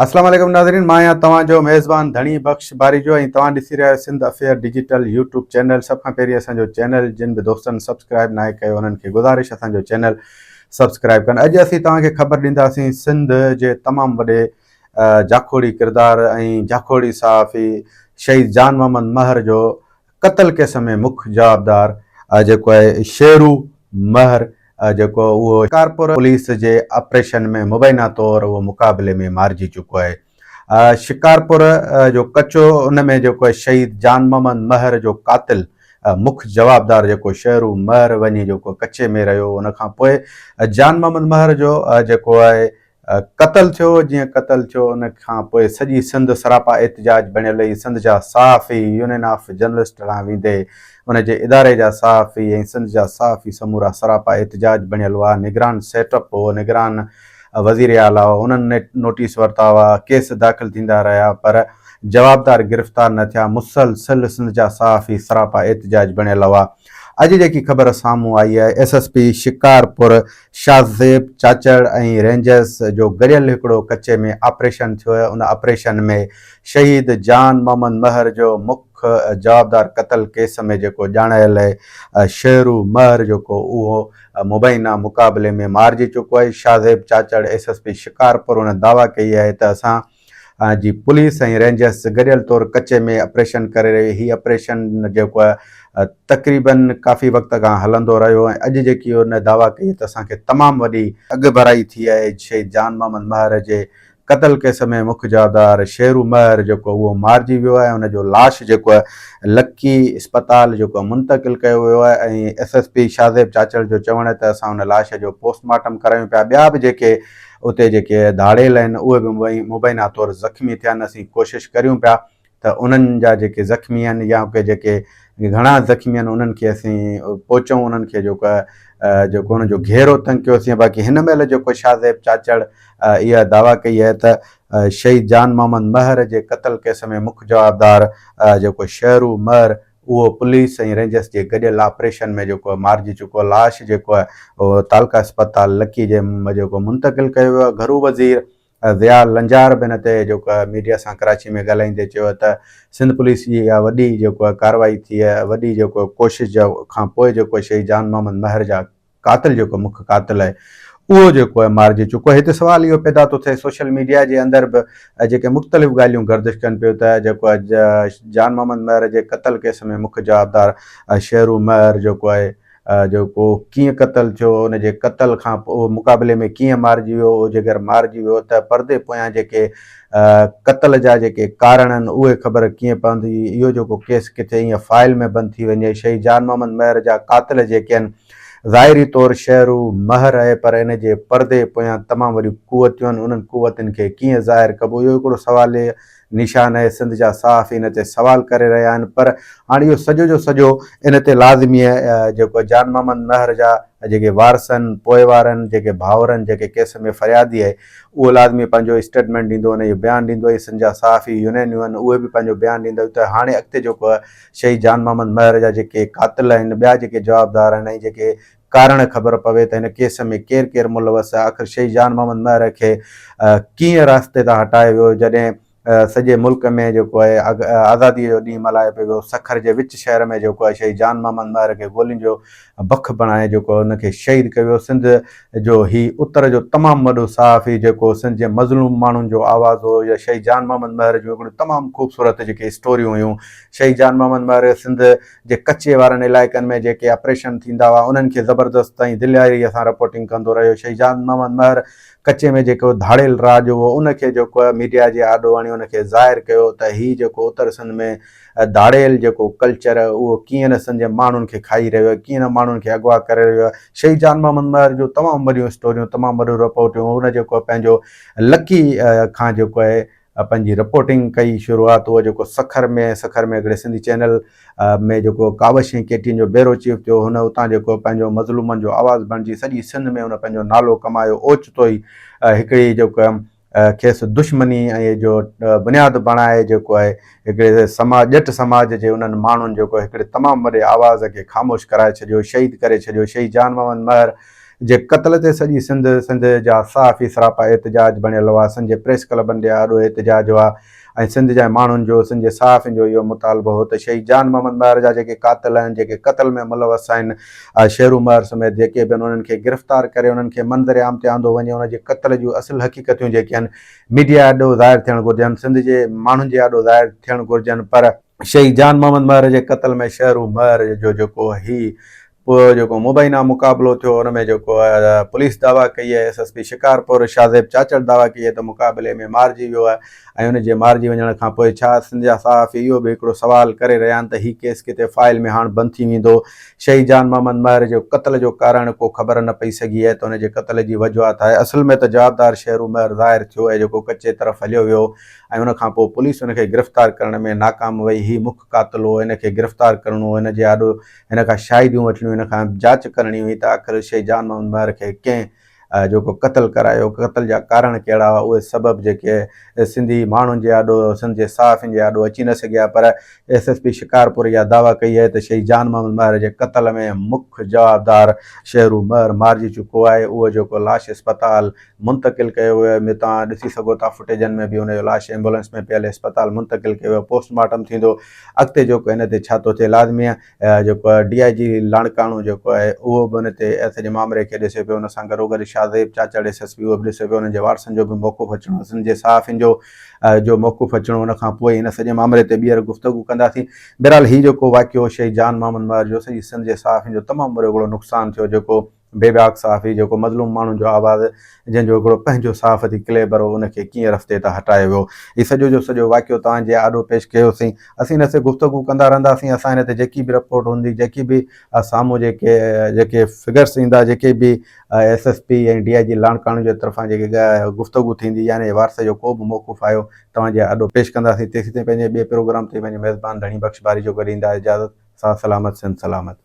اسلام عليڪم ناظرين مان آهيان توهان جو ميزبان ڌڻي بخش باريجو ۽ توهان ڏسي رهيا آهيو Sindh affair digital YouTube channel سڀ کان پهرين اسان جو چينل جن به دوستن سبسڪرائب ناهي ڪيو انهن کي گذارش اسان جو چينل سبسڪرائب ڪن اڄ اسين توهان کي خبر ڏينداسين سنڌ جي تمام وڏي جاکوڙي ڪردار ۽ جاکوڙي صحافي شهيد جان محمد مهر جو قتل ڪيس ۾ مک جوابدار جيڪو آهي شيرو مهر جيڪو اهو شڪارپور پوليس جي آپريشن ۾ مبينا طور اهو مقابلي ۾ مارجي چڪو آهي. شڪارپور جو ڪچو ان ۾ جيڪو آهي شهيد جان محمد مهر جو قاتل مک جوابدار جيڪو شيرو مهر وڃي جيڪو ڪچي ۾ رهيو ان کان پوء جان محمد مهر جو جيڪو آهي قتل ٿيو، جيئن قتل ٿيو ان کان پوء سڄي سنڌ سراپا احتجاج بڻيل رهي، سنڌ جا صحافي، يونين آف جرنلسٽ کان ويندي ان جي اداري جا صحافي ۽ سنڌ جا صحافي سمورا سراپا احتجاج بڻيل هئا، نگران سيٽ اپ هو، نگران وزير اعليٰ هو، انهن نوٽيس ورتا هئا، ڪيس داخل ٿيندا رهيا پر جوابدار گرفتار نه ٿيا، مسلسل سنڌ جا صحافي سراپا احتجاج بڻيل هئا، اڄ جيڪي خبر سامهون آئي آهي S S P Shikarpur Shahzeb Chachar ۽ rangers جو گڏيل هڪڙو ڪچي ۾ آپريشن ٿيو ان آپريشن ۾ شهيد جان محمد مهر جو مک جوابدار قتل ڪيس ۾ جيڪو ڄاڻايل شيرو مهر جيڪو اهو مبينا مقابلي ۾ مارجي چڪو آهي Shahzeb Chachar S S P Shikarpur ان دعويٰ ڪئي آهي ته اسان جي پوليس ۽ رينجرز گڏيل طور ڪچي ۾ آپريشن ڪري رهي هي آپريشن جيڪو آهي تقريبن ڪافي وقت کان هلندو رهيو ۽ اڄ جيڪي ان دعويٰ ڪئي ته اسان کي تمام وڏي اڳڀرائي ٿي آهي شهيد جان محمد مهر جي قتل ڪيس ۾ مک جوابدار شيرو مهر جيڪو اهو مارجي ويو آهي ان جو لاش جيڪو آهي لڪي اسپتال جيڪو آهي منتقل ڪيو ويو آهي ۽ S S P Shahzeb Chachar جو چوڻ آهي ته اسان ان لاش جو پوسٽ مارٽم ڪرايون پيا ٻيا به جيڪي اتي جيڪي ڌاڙيل آهن اهي به مبينا طور زخمي ٿيا آهن اسين ڪوشش ڪريون پيا ته انهن جا جيڪي زخمي آهن يا ڪي جيڪي گهڻا زخمي آهن انهن کي اسين پهچون انهن کي جيڪو آهي جيڪو انهن جو گهيرو تنگ ڪيوسين باقي هن مهل جيڪو شاهزيب چاچڙ اها دعويٰ ڪئي آهي ته شهيد جان محمد مهر جي قتل ڪيس ۾ مک جوابدار جيڪو شهرو مهر اهو پوليس ۽ رينجرز جي گڏيل آپريشن ۾ جيڪو مارجي چڪو لاش جيڪو آهي اهو تعلقه اسپتال لڪي جي جيڪو منتقل ڪيو ويو آهي گهرو وزير ضياء لنجار به ان تي جيڪو آهي ميڊيا سان ڪراچي ۾ ڳالهائيندي چيو ته سنڌ پوليس جي اها وڏي جيڪو آهي ڪارروائي ٿي آهي وڏي جيڪو ڪوشش کان پوء جيڪو شهيد جان محمد مهر جا قاتل جيڪو مک قاتل آهي اهو جيڪو آهي مارجي چڪو آهي هتي سوال اهو پيدا ٿو ٿئي سوشل ميڊيا جي اندر به جيڪي مختلف ڳالهيون گردش ڪن پيو ته جيڪو آهي جان محمد مهر جي قتل ڪيس ۾ مک جوابدار شيرو مهر جيڪو آهي جيڪو ڪيئن قتل ٿيو ان جي قتل کان پوء مقابلي ۾ ڪيئن مارجي ويو اهو جيڪر مارجي ويو ته پردي پويان جيڪي قتل جا جيڪي ڪارڻ آهن اهي خبر ڪيئن پوندي، اهو جيڪو ڪيس ڪٿي ائين فائل ۾ بند ٿي وڃي، شهيد جان محمد مهر جا قاتل جيڪي آهن ظاهري طور شهرو مهر آهي پر ان جي پردي پويان تمام وڏيون قوتيون آهن انهن قوتن کي ڪيئن ظاهر ڪبو اهو هڪڙو سواليه نشان آهي، سنڌ جا صحافي ان تي سوال ڪري رهيا آهن پر هاڻي اهو سڄو جو سڄو ان تي لازمي آهي جيڪو جان محمد مهر جا جيڪي وارثن، پوئوارن، جيڪي ڀائرن جيڪي ڪيس ۾ فريادي آهي اهو لازمي پنهنجو اسٽيٽمينٽ ڏيندو ان جو بيان ڏيندو ۽ سنڌ جا صحافي يونينيون آهن اهي به پنهنجو بيان ڏيندا ته هاڻي اڳتي جيڪو شهيد جان محمد مهر جا جيڪي قاتل آهن ٻيا جيڪي جوابدار آهن ۽ جيڪي ڪارڻ خبر پوي ته هن ڪيس ۾ ڪير ڪير ملوث آهي آخر شهيد جان محمد مهر کي ڪيئن راستي تان هٽايو ويو جڏهن سڄي ملڪ ۾ جيڪو آهي آزادي جو ڏينهن ملهايو پيو ويو سکر جي وچ شهر ۾ جيڪو آهي شهيد جان محمد مهر کي گولين جو بک بڻائي جيڪو ان کي شهيد ڪيو ويو سنڌ جو هي اتر جو تمام وڏو صحافي جيڪو سنڌ جي مظلوم ماڻهن جو آواز هو يا شهيد جان محمد مهر جون هڪڙيون تمام خوبصورت جيڪي اسٽوريون هيون شهيد جان محمد مهر سنڌ جي ڪچي وارن علائقن ۾ جيڪي آپريشن ٿيندا هئا انهن کي زبردست ۽ دليري سان رپورٽنگ ڪندو رهيو شهيد جان محمد مهر ڪچي ۾ جيڪو ڌاڙيل راڄ هو ان کي جيڪو ميڊيا جي آڏو آڻي ان کي ظاهر ڪيو ته هي جيڪو اتر سنڌ ۾ ڌاڙيل جيڪو ڪلچر اهو ڪيئن نه سنڌ جي ماڻهن کي کائي رهيو آهي ڪيئن نه ماڻهن کي اغوا ڪري رهيو آهي شهيد جان محمد مهر جون تمام وڏيون اسٽوريون تمام وڏيون رپورٽيون هن جيڪو پنهنجو لڪي کان جيڪو آهي پنهنجي رپورٽنگ ڪئي شروعات اهو جيڪو سکر ۾ سکر ۾ هڪڙي سنڌي چينل ۾ جيڪو ڪاوش ۽ ڪي ٽي اين جو بيرو چيف ٿيو هن اتان جيڪو پنهنجو مظلومن جو آواز بڻجي سڄي سنڌ ۾ هن پنهنجو نالو ڪمايو اوچتو ئي هڪڙي جيڪو کيس دشمني ۽ جو بنياد بڻائي جيڪو آهي هڪڙي سماج ڄٽ سماج جي انهن ماڻهن جيڪو هڪڙي تمام وڏي آواز کي خاموش ڪرائي ڇڏيو شهيد ڪري ڇڏيو شهيد جان محمد مهر جي قتل تي سڄي سنڌ سنڌ جا صحافي سراپا احتجاج بڻيل هئا سنڌ جي پريس ڪلبن ڏي آڏو احتجاج هئا ۽ سنڌ جي ماڻهن جو سنڌ جي صحافين جو اهو مطالبو هو ته شهيد جان محمد مهر جا جيڪي قاتل آهن جيڪي قتل ۾ ملوث آهن شيرو مهر سميت جيڪي به آهن انهن کي گرفتار ڪري انهن کي منظر عام تي آندو وڃي ان جي قتل جون اصل حقيقتون جيڪي آهن ميڊيا آڏو ظاهر ٿيڻ گهرجن سنڌ جي ماڻهن جي آڏو ظاهر ٿيڻ گهرجن پر شهيد جان محمد مهر جي قتل ۾ شهرو مهر جو جيڪو هي پوء جيڪو مبينا مقابلو ٿيو ان ۾ جيڪو پوليس دعويٰ ڪئي آهي S S P Shikarpur Shahzeb Chachar دعويٰ ڪئي آهي ته مقابلي ۾ مارجي ويو آهي ۽ ان جي مارجي وڃڻ کان پوء ڇا سنڌ جا صحافي اهو به هڪڙو سوال ڪري رهيا آهن ته هي ڪيس ڪٿي فائل ۾ هاڻ بند ٿي ويندو شهيد جان محمد مهر جي قتل جو ڪارڻ ڪو خبر نه پئي سگهي آهي ته ان جي قتل جي وجوهات آهي اصل ۾ ته جوابدار شهرو مهر ظاهر ٿيو ۽ جيڪو ڪچي طرف هليو ويو ۽ ان کان پوء پوليس ان کي گرفتار ڪرڻ ۾ ناڪام وئي هي مک قاتل هو هن کي گرفتار ڪرڻو هو هن جي آڏو هن کان شاهديون وٺڻيون هن کان جاچ ڪرڻي هئي ته آخر شهيد جان محمد مهر کي ڪنهن جيڪو قتل ڪرايو، قتل جا ڪارڻ ڪهڙا هئا، اهي سبب جيڪي سنڌي ماڻهن جي آڏو، سنڌ جي صحافين جي آڏو اچي نه سگهيا پر ايس ايس پي شڪارپور اها دعويٰ ڪئي آهي ته شهيد جان محمد مهر جي قتل ۾ مک جوابدار شهرو مهر مارجي چڪو آهي، اهو جيڪو لاش اسپتال منتقل ڪيو ويو آهي، توهان ڏسي سگهو ٿا فوٽيجن ۾ به ان جو لاش ايمبولينس ۾ پيل اسپتال منتقل ڪيو ويو، پوسٽ مارٽم ٿيندو، اڳتي جيڪو هن تي ڇا ٿو ٿئي لازمي جيڪو آهي ڊي I جي لاڙڪاڻو جيڪو آهي اهو به ان تي سڄي مامري کي ڏسي پيو ان سان گڏوگڏ Shahzeb Chachar S S P اهو به ڏسي پيو انهن جي وارثن جو به موقف اچڻو سنڌ جي صحافين جو جو موقف اچڻو ان کان پوء هن سڄي مامري تي ٻيهر گفتگو ڪنداسين بهرحال هي جيڪو واقعو شهيد جان محمد مهر جو سڄي سنڌ جي صحافين جو تمام وڏو هڪڙو نقصان ٿيو جيڪو بيباڪ صحافي جيڪو مظلوم ماڻهن جو آواز جنهن جو هڪڙو پنهنجو صحافتي ڪليبر هو ان کي ڪيئن رستي تان هٽايو ويو. هي سڄو جو سڄو واقعو توهان جي آڏو پيش ڪيوسين. اسين ان تي گفتگو ڪندا رهنداسين. اسان ان تي جيڪي به رپورٽ هوندي جيڪي به سامهون جيڪي جيڪي فگرس ايندا جيڪي به S S P ۽ D I G لاڙڪاڻي جي طرفان جيڪي گفتگو ٿيندي يعني وارث جو ڪو به موقف آيو توهان جي آڏو پيش ڪنداسين. تيسيتائين پنهنجي ٻئي پروگرام تي پنهنجي ميزبان ڌڻي بخش باريجو کي ڏيندا اجازت. ساٿ سلامت سنڌ سلامت.